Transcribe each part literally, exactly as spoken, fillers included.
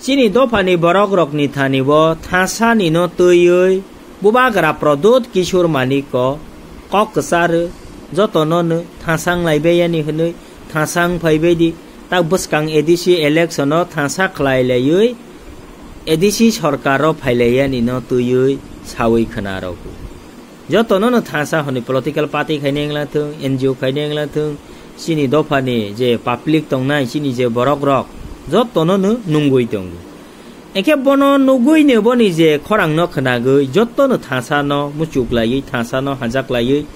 Chini dophani borok rokni thani bo thasani no twiwi bubagra Pradyut Kishore Manikko kok kwcharo jotono no thasa wnglaibaiya ni hwnwi thasa wngphaibai di, tak bwskang A D C election o thasa khlai laiwi A D C sorkar o phailaiyani no twiwi sawi khwna rwgo. Jotono no thasa hwnwi political party khaina wngla thung, N G O khaina wngla thung, chini dophani je public tongnai, chini je borok rok, jotono no nungwi tongo. Engkhe bono nugwi no boni je khorang no khwnagwi, jotono thasa no muchuk laiwi, thasa no hajak laiwi,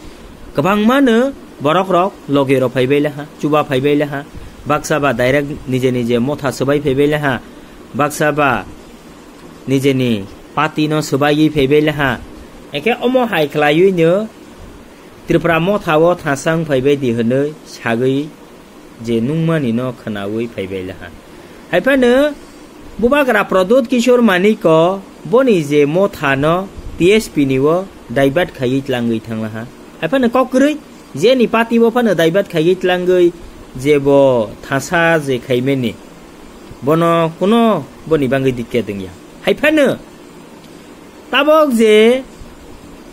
kwbangma no borok rok loge rok phaibai laha, chuba phaibai laha, baksa ba direct nije nije motha swbai phaibai laha, baksa ba nijeni party no swbaiwi phaibai laha. Engkhe omo hai khlaiwi no Tripura motha o thasa wng phaibai di hwnwi sagwi je nungmani no khwnawi phaibai laha. Haiphano bubagra Pradyut Kishore Manikko boni je motha no T S P ni o divert khaiwi tlangwi thang laha. Haiphano kok kwrwi jeni party bo phano divert khaiwi tlangwi je bo thasa je khaimani, bono kuno boni bangwi dikya dwngya. Haiphano tabok je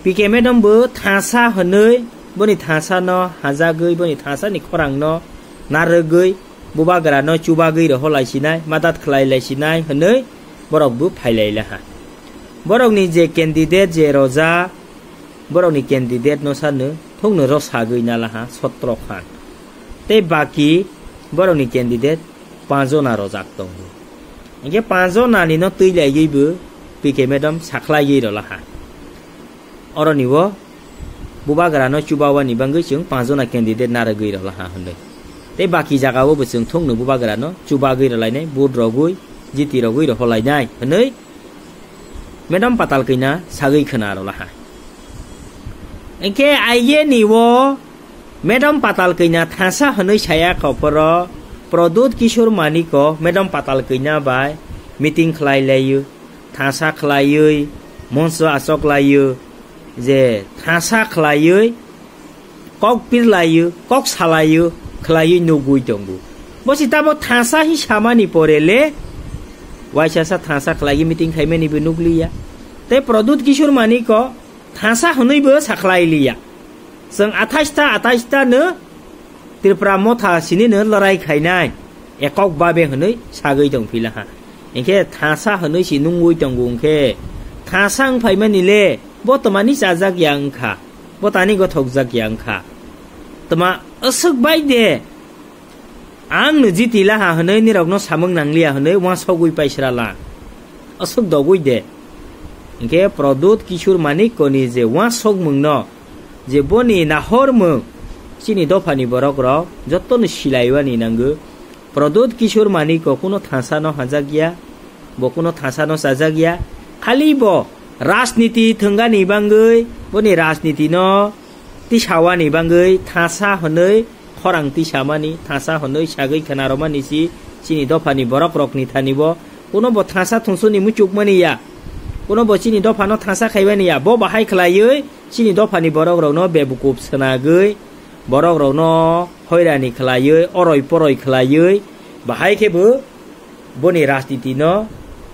P K madam bo thasa hwnwi boni thasa no hajagwi, boni thasa ni khorang no narwgwi, bubagra no chubagwi roho laisinai, madat khlai laisinai hwnwi borok bo phailai laha. Borokni je candidate je roja, borokni candidate no sano thungno rosagwi nalaha sotro khan. Tei baki borokni candidate panch jona rojak tongo. Hinkhe panch jona ni no twi laiwi bo P K madam sakhlaiwi rolaha. Oroni o bubagra no chubawani bangwi chwng panch jona candidate narwgwi rolaha hwnwi. Tei baki jaga o bo chwng thungno bubagra no chubagwi rolainai, vote rogwi, jiti rogwi roholainai hwnwi Madam Patal Kanya sagwi khwna rolaha. Hinkhe aiyeni o Madam Patal Kanya thasa hwnwi saya kha phoro Pradyut Kishore Manikko Madam Patal Kanya bai meeting khlai laio, thasa khlaiwi, moncho achok laio, je thasa khlaiwi, kok pirlaio, kok salaio, khlaiwi nugwi tongo. Bosi tamo thasa hi samani pore le, waisa sa thasa khlaiwi meeting khaimani bo nukliya. Tei Pradyut Kishore Manikko thasa hwnwi bo sakhlai liya. Chwng athais ta, athais ta no Tripura motha sini no lorai khainai, ekok babe hwnwi sagwi tong philaha. Hinkhe thasa hwnwi si nungwi tongo hinkhe, thasa wng phaimani le bo twmani chajak ya wngkha, bo tani gothok jak ya wngkha. Tma aswk bai de, ang no jiti laha hwnwi nirok no samung nangliya hwnwi uansogwi paisra la. Aswk dogwi de. Hinkhe Pradyut Kishore Manikko ni je uansokmung no, je boni nahormung, chini dophani borok rok jotono silaiwani nango. Pradyut Kishore Manikko kuno thasa no hajak ya, bo kuno thasa no chajak ya. Khali bo rajniti thwngani bangwi, boni rajniti no tisawani bangwi thasa hwnwi khorang tisamani, thasa hwnwi sagwi khwnarwmani si chini dophani borok rokni thani bo. Kuno bo thasa thungsuni muchukmani ya, kuno bo chini dophano thasa khaimani ya. Bo bahai khlaiwi chini dophani borok rokno bebukup swnagwi, borok rokno hoirani khlaiwi, oroi poroi khlaiwi, bahai khe bo boni rajniti no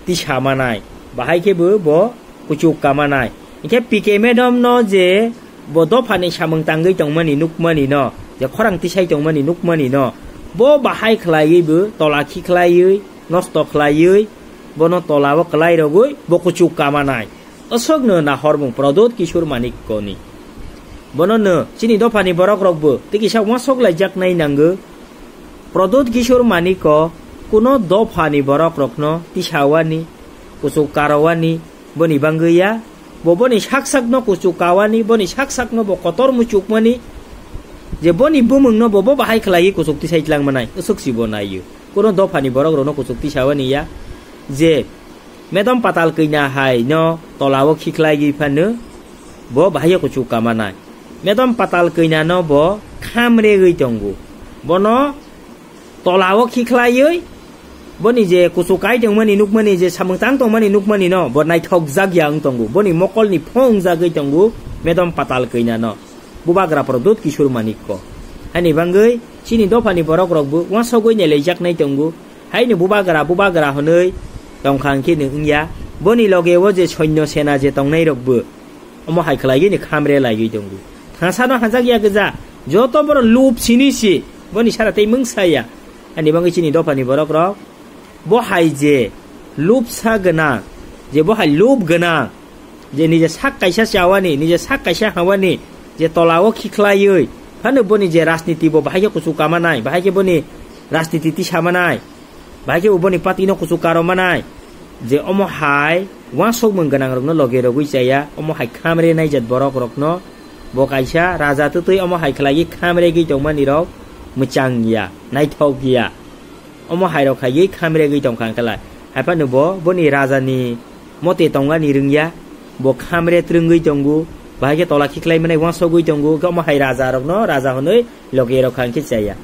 tisa manai, bahai khe bo, bo kuchuk kamanai. Hinkhe P K madam no je bo dophani samung tangwi tongmani nukmani no, je khorang tisai tongmani nukmani no, bo bahai khlaiwi bo tola khikhlaiwi, nosto khlaiwi, bono tola o kwlai rogwi bo kuchuk kamanai. Aswkno nahormung Pradyut Kishore Manikko ni. Bono no chini dophani borok rok bo tei kisa uansok laijaknai nango. Pradyut Kishore Manikko kuno dophani borok rokno tisawani, kuchuk karowani, boni bangwi ya. Bo boni sak sakno kuchuk kawani, boni sak sakno bo kotor muchukmani, je boni bumungno bo, bo bahai khlaiwi kuchuk tisai tlangmanai, aswk si bo naio. Kuno dophani borok rokno kuchuk tisawani ya, je Madam Patal Kanya hai no tola o khikhlaiwi phano bo bahai kuchuk kamanai. Madam Patal Kanya no bo khamregwi tongo. Bono tola o khikhlaiwi boni je kuchuk kai tongmani nukmani, je samung tang tongmani nukmani no bo naithok jak ya wng tongo. Boni mokolni pho wngjagwi tongo Madam Patal Kanya no. Bubagra Pradyut Kishore Manikko. Haini bangwi chini dophani borok rok bo uansogwi nelaijaknai tongo. Haini bubagra, bubagra hwnwi tongkha hwnkhe ni wngya. Boni loge o je soinyo sena je tongnai rok bo omo hai khlaiwi ni khamre laiwi tongo. Thangsa no hanjak ya gija, joto borok lub sini si, boni sara tei mungsa ya. Ani bagwi chini dopha ni borok rok bo hai je lubsa gwnang, je bo hai lub gwnang, je nije sak kaisa chawani, nije sak kaisa hawani, je tola o khikhlaiwi, phano boni je rajniti bo bahai khe kuchuk kamanai, bahai khe boni rajniti tisa manai, bahai khe bo boni party no kuchuk karo manai, je omo hai wansuk mung gwnang rok no loge rogwi chaya, omo hai khamre naijat borok rok no bo kaisa raja twtwi omo hai khlaiwi khamre gwi tongmani rok mwchang ya, naithok ya. Omo hai rok khaiwi khamre gwi tongkha hwnkhe lai. Hai phano bo boni raja ni mote tongani rwngya, bo khamre twrwngwi tongo, bahai khe tola khikhlai manai wansugwi tongo, khe omo hai raja rok no raja hwnwi loge rok kha hwnkhe chaya.